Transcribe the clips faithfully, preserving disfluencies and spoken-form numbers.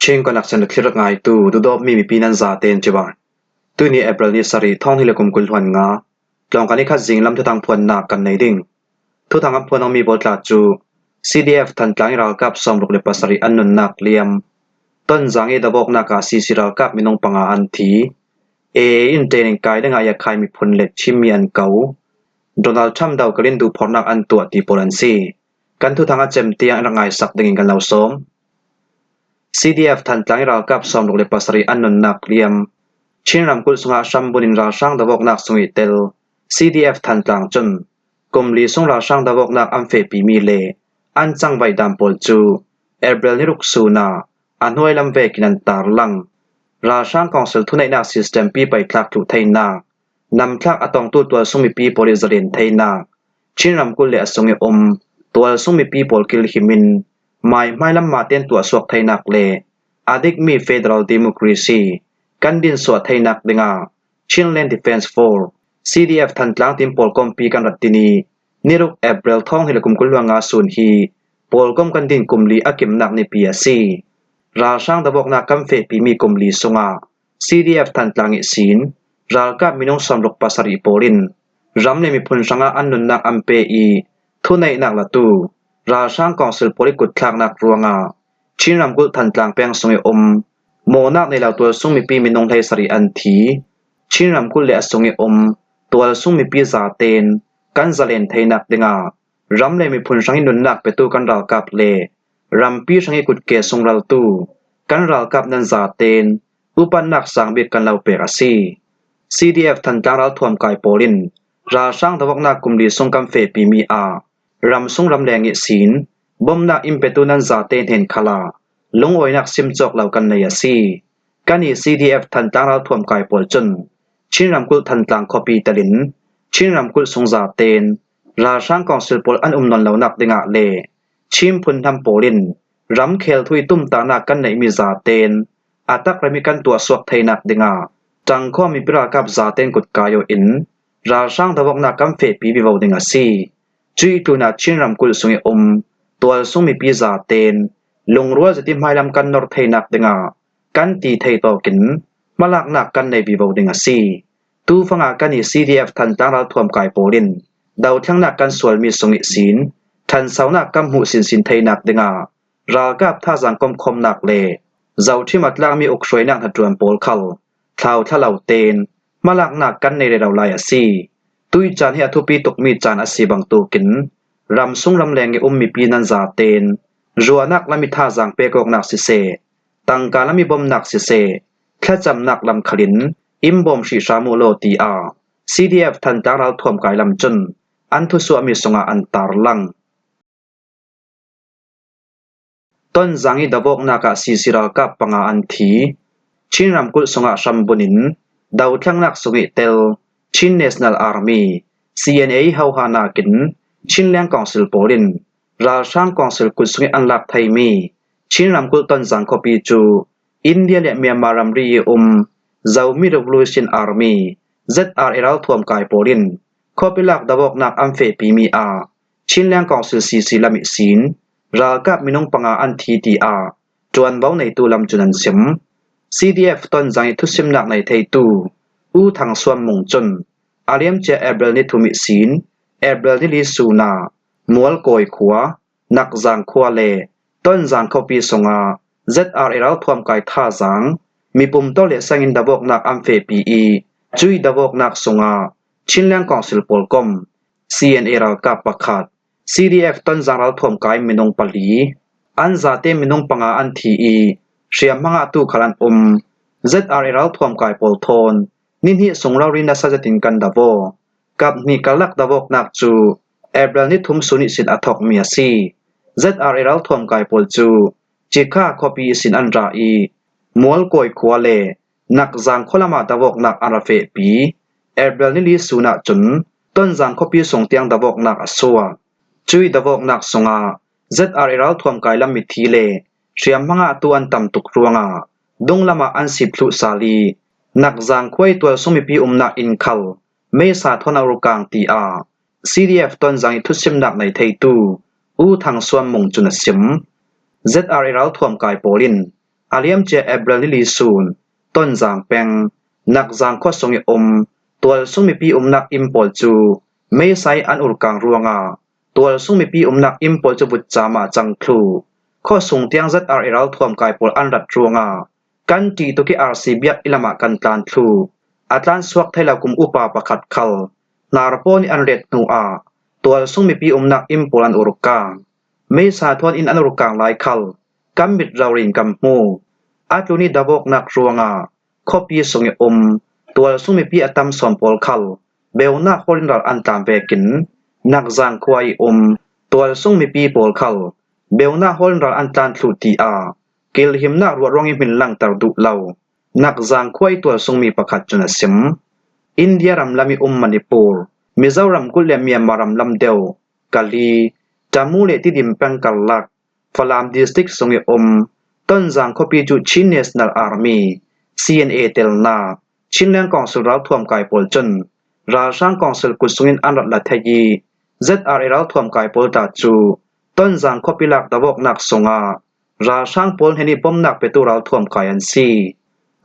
Chin Connection thlir ngaitu, duhdawtmi mipi nan zaten cibai. Tuini April ni sarih, thawng hnih le kum kul hluan nga, tlawngkai ni khat zing lam thuthang phuannak kan nei ding. Thuthang an phuan awmi pawl tla cu C D F Thantlang i ralkap sawmruk le pasarih an nunnak liam. Tonzang i davawknak ah C C ralkap minung panga an thi. A A in training kai dingah Yakhai miphun le Chinmi an ko. Donald Trump dokal in duhphornak an tuah ti pawl an si. Kan thuthang a cem tiang in rak ngaisak dingin kan lo sawm. C D F Thantlang i ralkap sawmruk le pasarih an nunnak liam. Chin ramkulh sungah hram bunin ralhrang davawknak sung i tel C D F Thantlang cun kum li sung ralhrang davawknak an fehpimi le an cangvaih dan pawl cu April ni ruk sun ah a hnuai lam vekin an tarlang. Ralhrang kawngsil thuneihnak system pi paithlak thluh theinak, namthlak a tongtu tualsung mipi pawl i zalen theinak, Chin ramkulh le a sung i um tualsung mipi pawl kilhim in mai hmailam maten tuahsuak theinak le a dikmi federal democracy kan dinsuah theinak dingah Chinland Defence Force, C D F Thantlang tin pawlkompi kan rat tin i niruk April thawng hnih le kum kul hluan nga sun hi pawlkom kan din kum li a kimnak nipi a si. Ralhrang davawknak kan fehpimi kum li sungah C D F Thantlang ihsin ralkap minung sawmruk pasarih pawl in ram le miphun hrangah an nunnak an pe i thuneihnak latu ralhrang kawngsil pawl i kutthlaknak ruangah Chin ramkulh Thantlang peng sung i um mawhnak nei lo tualsung mipi minung hleisarih an thi. Chin ramkulh le a sung i um tualsung mipi zaten kan zalen theinak dingah ram le miphun hrang i nunnak petu kan ralkap le rampi hrang i kutke sungraltu kan ralkap nan zaten upatnak sang bik kan lo pek a si. C D F Thantlang ralthuam kai pawl in ralhrang davawknak kum li sung kan fehpimi ah ramsung ramleng ihsin bomnak in petu nan zate hnen khalah lungawinak sim cawk lo kan nei a si. Kan i C D F Thantlang ralthuam kai pawl cun Chin ramkulh Thantlang khuapi telin Chin ramkulh sung zaten ralhrang kawngsil pawl an um nawn lonak dingah le Chin phunhnam pawl in ram khelthu i tumtahnak kan neihmi zaten a tak remi kan tuahsuak theinak dingah ṭangkhawm mipi ralkap zaten kutkai aw in ralhrang davawknak kan fehpi vivo ding a si. Cuih tlunah Chin ramkulh sung i um tualsung mipi zaten lungrual zet i hmailam kan nor theinak dingah kan ti thei tawkin hmalaknak kan nei vivo ding a si. Tufangah kan i C D F Thantlang ralthuam kai pawl in dothlengnak kan sualmi sung ihsin ṭhansonak kan hmuh sinsin theinak dingah ralkap thazang komkhawmnak le zohṭhim a tlakmi ukhruainak hnaṭuan pawl khal thlauthla lo tein hmalaknak kan nei rero lai a si. Tuih caan hi a thupi tukmi caan a si bangtukin ramsung ramleng i um mipi nan zaten ruahnak lam i thazang pek awknak siseh, tangka lam i bomnak siseh, thlacamnak lam khalin in bawm hrih hram uh law tiah C D F Thantlang ralthuam kai lam cun an thusuahmi sungah an tarlang. Tonzang i davawknak ah C C ralkap panga an thi. Chin ramkulh sungah hram bunin dothlengnak sung i tel Chin National Army, C N A i hohahnak in Chin leng kawngsil pawl in ralhrang kawngsil kut sung i an lak theimi Chin ramkulh Tonzang khuapi cu India le Myanmar ramri i um Zomi Revolution Army, Z R A ralthuam kai pawl in khuapi lak davawknak an fehpimi ah Chin leng kawngsil C C lam ihsin ralkap minung panga an thi tiah ṭuanvo neitu lam cun an sim. C D F Tonzang i thusimnak nei theitu U Thang Suam Mung cun a liamcia April ni thum ihsin April ni li sun ah Mualkawi khua, Nakzang khua le Tonzang khuapi sungah Z R A ralthuam kai thazang mipum tawleh sangin davawknak an fehpi i cuih davawknak sungah Chin leng kawngsil pawlkom, C N A ralkap pakhat, C D F Tonzang ralthuam kai minung pali, an zate minung panga an thi i hriamhma ngahtu khal an um. Z R A ralthuam kai pawl thawn ni hnih sung rori nasa zetin kan davaw. Kap hnih karlak davawknak cu April ni thum sun ihsin a thawkmi a si. Z R A ralthuam kai pawl cu Cikha khuapi ihsin an ra i Mualkawi khua le Nakzang khua lamah davawknak an ra fehpi. April ni li sun ah cun Tonzang khuapi sung tiang davawknak a suak. Cuih davawknak sungah Z R A ralthuam kai lam mithi le hriamhma ngahtu an tam tuk ruangah dunglam ah an sip thluh sal i Nakzang khua i tualsung mipi umnak inn khal meisa thawn a ur kang tiah C D F Tonzang i thusimnak nei theitu U Thang Suam Mung cun a sim. Z R A ralthuam kai pawl in a liamcia April ni li sun Tonzang peng Nakzang khua sung i um tualsung mipi umnak inn pawl cu meisa i an ur kang ruangah tualsung mipi umnak inn pawl cu vutcam ah a cang thluh. Khua sung tiang Z R A ralthuam kai pawl an rat ruangah kan ṭih tuk i R C biak i lamah kan tlan thluh. A tlan suak thei lo kum upa pakhat khal hnar pawl nih an ret hnu ah tualsung mipi umnak inn pawl an ur kang. Meisa thawn in an ur kang lai khal kan mit rori in kan hmu. A tlun i davawknak ruangah khuapi sung i um tualsung mipi a tam sawn pawl khal beunak hawl in ral an tlan vekin Nakzang khua i um tualsung mipi pawl khal beunak hawl in ral an tlan thluh, tiah kilhimnak ruah ruang i hmin langter duh lo Nakzang khua i tualsung mi pakhat cun a sim. India ram lam i um Manipur, Mizoram kulh le Myanmar ram lam deuh Kali, Tamu le Tidim peng karlak Falam District sung i um Tonzang khuapi cu Chin National Army, C N A telnak Chinland Council ralthuam kai pawl cun ralhrang council kut sungin an rat la thei i Z R A ralthuam kai pawl tla cu Tonzang khuapi lak davawknak sungah ralhrang pawl hnen i bomnak petu ralthuam kai an si.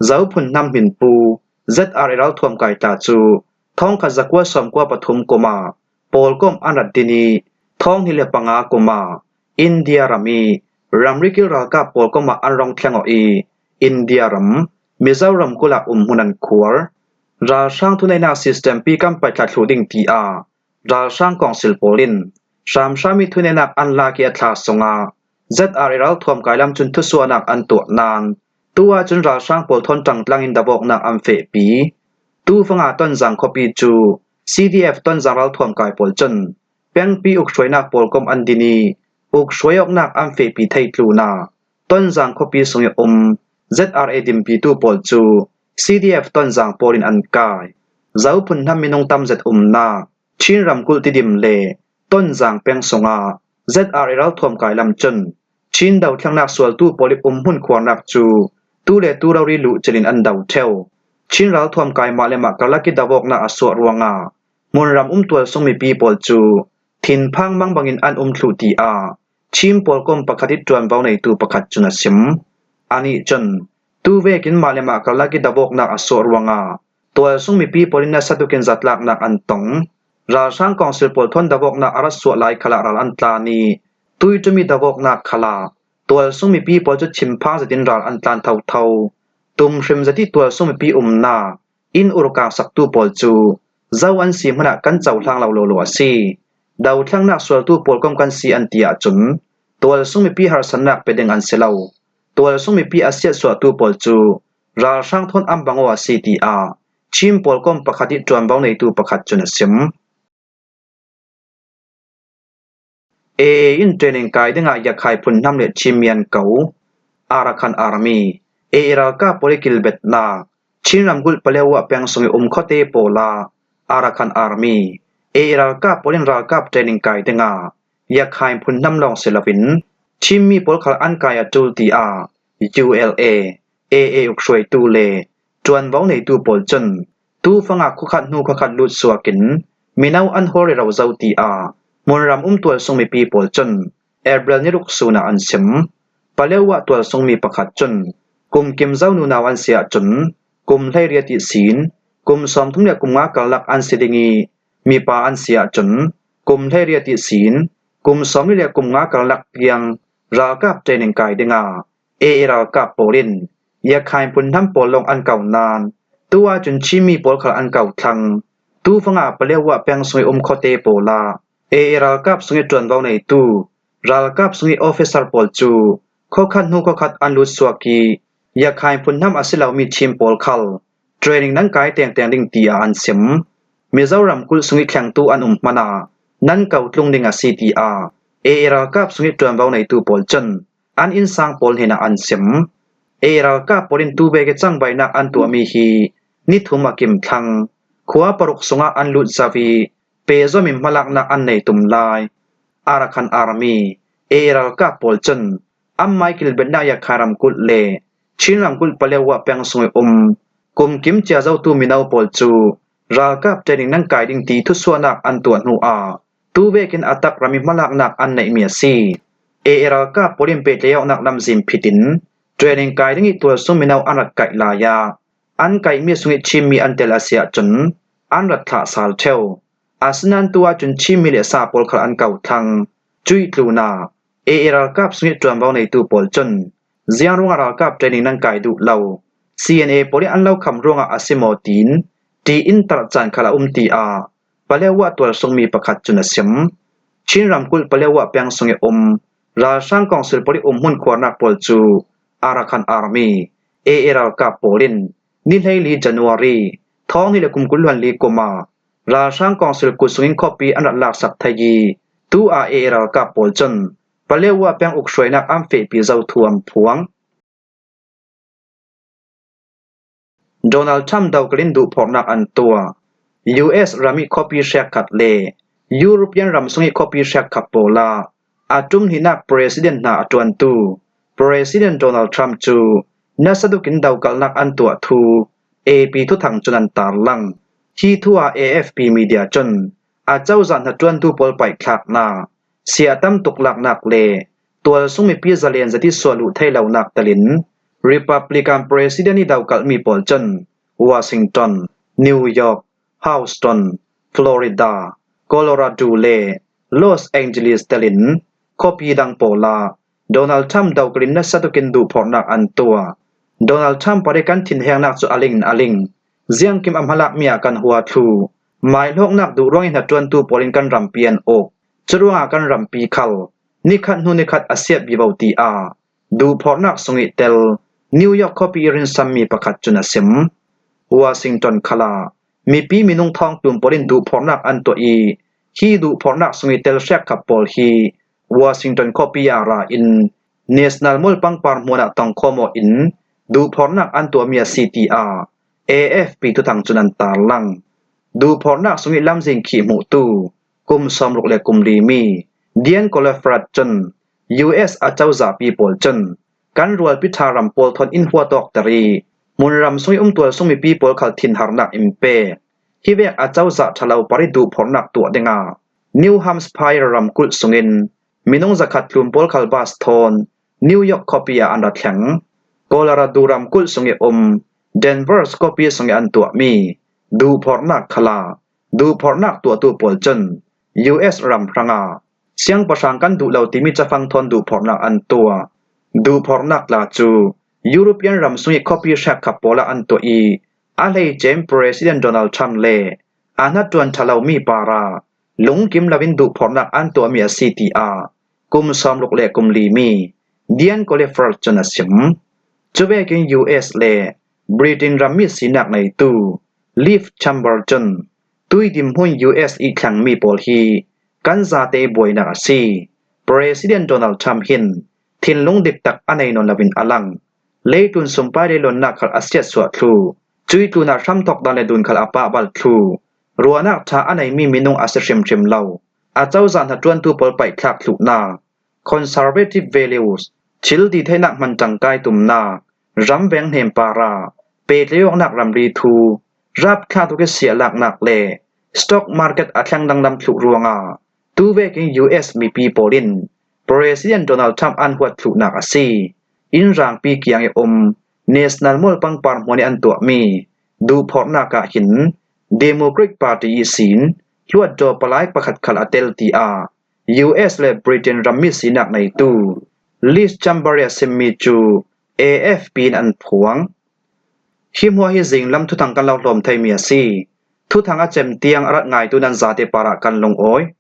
Zo phunhnam hminpu Z R A ralthuam kai tla cu thawngkhat zakua sawmkua pathum kum ah pawlkom an rat din i thawnghnih le panga kum ah India ram i ramri kil ralkap pawlkom ah an rong thleng awh i India ram Mizoram kulh ah umhmun an khuar. Ralhrang thuneihnak system pi kan paihthlah thluh ding tiah ralhrang kawngsil pawl in hramhram i thuneihnak an lak i a thla sungah Z R A ralthuam kai lam cun thusuahnak an tuah nain tu ahcun ralhrang pawl thawn ṭangtlang in davawknak an fehpi. Tu fanga Tonzang khuapi cu C D F Tonzang ralthuam kai pawl cun pengpi ukhruainak pawlkom an din i ukhruai awknak an fehpi thei tlunah Tonzang khuapi sung i um Z R A dinpitu pawl cu C D F Tonzang pawl in an kai. Zo phunhnam minung tam zet umnak Chin ramkulh Tidim le Tonzang peng sungah Z R A ralthuam kai lam cun Chin dothlennak sualtu pawl i umhmun khuarnak cu tu le tu rori luh cilin an do ṭheu. Chin ralthuam kai mah le mah karlak i davawknak a suah ruangah hmunram um tualsung mipi pawl cu thinphang mang bangin an um thluh, tiah Chin pawlkom pakhat i ṭuanvo neitu pakhat cun a sim. Anih cun tu vekin mah le mah karlak i davawknak a suah ruangah tualsung mipi pawl in nasa tukin zatlaknak an tong. Ralhrang kawngsil pawl thawn davawknak a rak suah lai khalah ral an tlan i tuiṭum i davawknak khalah tualsung mipi pawl cu thinphang zetin ral an tlan thotho. Tumhrim zet i tualsung mipi umnak in ur kangsaktu pawl cu zo an si hmanh ah kan cohlang lo lawlaw a si. Dothlennak sualtu pawlkom kan si an ti ahcun tualsung mipi harsatnak pe ding an si lo. Tualsung mipi a siatsuahtu pawl cu ralhrang thawn an bang aw a si, tiah Chin pawlkom pakhat i ṭuanvo neitu pakhat cun a sim. A A in training kai dingah Yakhai phunhnam le Chin mian ko, Arakan Army, A A ralkap pawl i kilbetnak, Chin ramkulh Paletwa peng sung i um khuate pawl ah Arakan Army, A A ralkap pawl in ralkap training kai dingah Yakhai phunhnam lawng si loin Chin mi pawl khal an kai a ṭul, tiah U L A, A A ukhruaitu le ṭuanvo neitu pawl cun tu fangah khuakhat hnu khuakhat lut suakin mino an hawl rero zo, tiah hmunram um tualsung mipi pawl cun April ni ruk sun ah an sim. Paletwa tualsung mi pakhat cun kum kim zo nunau an si ahcun kum hleiriat ihsin kum sawmthum le kum nga karlak an si ding i mipa an si ahcun kum hleiriat ihsin kum sawmli le kum nga karlak tiang ralkap training kai dingah A A ralkap pawl in Yakhai phunhnam pawl lawng an ko nain tu ahcun Chin mi pawl khal an ko thlang. Tu fangah Paletwa peng sung i um khuate pawl ah A A ralkap sung i ṭuanvo neitu ralkap sung i officer pawl cu khuakhat hnu khuakhat an lut suak i Yakhai phunhnam a si lomi Chin pawl khal training nan kai tengteng ding tiah an sim. Mizoram kulh sung i thlengtu an um hmanh ah nan ko tlung ding a si, tiah A A ralkap sung i ṭuanvo neitu pawl cun an innsang pawl hnenah an sim. A A ralkap pawl in tu vek i cangvaihnak an tuahmi hi ni thum a kim thlang. Khua paruk sungah an lut zo i pehzom in hmalaknak an nei tum lai. Arakan Army, A A ralkap pawl cun anmai kilbetnak Yakhai ramkulh le Chin ramkulh Paletwa peng sung i um kum kim cia zotu mino pawl cu ralkap training nan kai ding ti thusuahnak an tuah hnu ah tu vekin a tak ram i hmalaknak an neihmi a si. A A ralkap pawl in pehtlaih awknak lamzin phit in Training kai ding i tualsung mino an rat kaih lai a, an kaihmi sung i Chinmi an tel a si ahcun an rat thlah sal ṭheu. Asinain tu ahcun Chinmi le sa pawl khal an ko thlang. Cuih tlunah A A ralkap sung i ṭuanvo neitu pawl cun ziang ruangah ralkap training nan kai duh lo, C N A pawl in an lo kham ruangah a si maw tiin tiin tarh caan khal a um, tiah Paletwa tualsungmi pakhat cun a sim. Chin ramkulh Paletwa peng sung i um ralhrang kawngsil pawl i umhmun khuarnak pawl cu Arakan Army, A A ralkap pawl in ni hleili January thawng hnih le kum kul hluan li kum ah ralhrang kawngsil kut sungin khuapi an rak laksak thei i tu ah A A ralkap pawl cun Paletwa peng ukhruainak an fehpi zo thu an phuang. Donald Trump dokal in duhphorhnak an tuah. U S ram i khuapi hrekkhat le European ram sung i khuapi hrekkhat pawl ah a ṭum hnihnak president hna a ṭuantu President Donald Trump cu nasa tukin dokalnak an tuah thu A P thuthang cun an tarlang. Hi thu ah A F P media cun a cozah hna ṭuantu pawl paihthlaknak, siah tam tuk laknak le tualsung mipi zalen zati suah luh thei lonak telin Republican President i dokalhmi pawl cun Washington, New York, Houston, Florida, Colorado le Los Angeles telin khuapi dang pawl ah Donald Trump dokal in nasa tukin duhphorhnak an tuah. Donald Trump pari kan thinhengnak cu a ling in a ling. Ziangkim a hmalakmi ah kan hua thluh. Maihlawknak duh ruangin hnaṭuantu pawl in kan rampi an uk. Curuangah kan rampi khal nikhat hnu nikhat a siat vivo, tiah duhphorhnak sung i tel New York khuapi i rinsanmi pakhat cun a sim. Washington khal ah mipi minung thawngtlun pawl in duhphorhnak an tuah i, hi duhphorhnak sung i tel hrekkhat pawl hi Washington khuapi ah ra in National Mall pangpar hmuan ah tong khawm aw in duhphorhnak an tuahmi a si, tiah A F P thuthang cun an tarlang. Duhphorhnak sung i lamzin khih hmuhtu kum sawmruk le kum li mi Diane Collefrath cun U S a cozahpi pawl cun kan rualpi ṭha ram pawl thawn in huat awkter i hmunram sung i um tualsung mipi pawl khal thinharnak in pek. Hi vek a cozah ṭhalo pari duhphorhnak tuah dingah New Hampshire ramkulh sungin minung zakhat tlun pawl khal bus thawn New York khuapi ah an ra thleng. Colorado ramkulh sung i um Denver khuapi sung i an tuahmi duhphorhnak khal ah duhphorhnak tuahtu pawl cun U S ram hrangah siangpahrang kan duh lo timi cafang thawn duhphorhnak an tuah. Duhphorhnak tla cu European ram sung i khuapi hrekkhat pawl ah an tuah i, a hleice in President Donald Trump le a hnaṭuan ṭhalomi par ah lungkim loin duhphorhnak an tuahmi a si, tiah kum sawmruk le kum li mi Diane Collefrath cun a sim. Cuvekin U S le Britain rammi sinak neitu Leif Schreiber cun tuidim hmun U S i thlengmi pawl hi kan zate buainak a si. President Donald Trump hin thinlung diktak a nei nawn loin a lang. Leitlun sumpai leilawnnak khal a siatsuah thluh. Cuih tlunah hramthawk dan le dun khal a pahbal thluh. Ruahnak ṭha a neimi minung a si hrimhrim lo. A cozah hnaṭuantu pawl paihthlak thluhnak, conservative values, thil titheinak hman ṭangkai tumnak, ramveng hnem par ah pehtlaih awknak ramri thu, rapthlak tuk i siahlaknak le stock market a thleng danglam thluh ruangah tuvekin U S mipi pawl in President Donald Trump an huat thluhnak a si. Inn rangpi kiang i um National Mall pangpar hmuan i an tuahmi duhphorhnak ah hin Democrat Party ihsin hluttaw palai pakhat khal a tel, tiah U S le Britain rammi sinak neitu Leif Schreiber i a simmi cu A F P in an phuang. Hi hmuah hi zinglam thuthang kan lo hlawm theimi a si. Thuthang a cem tiang a rat ngaitu nan zate parah kan lungawi.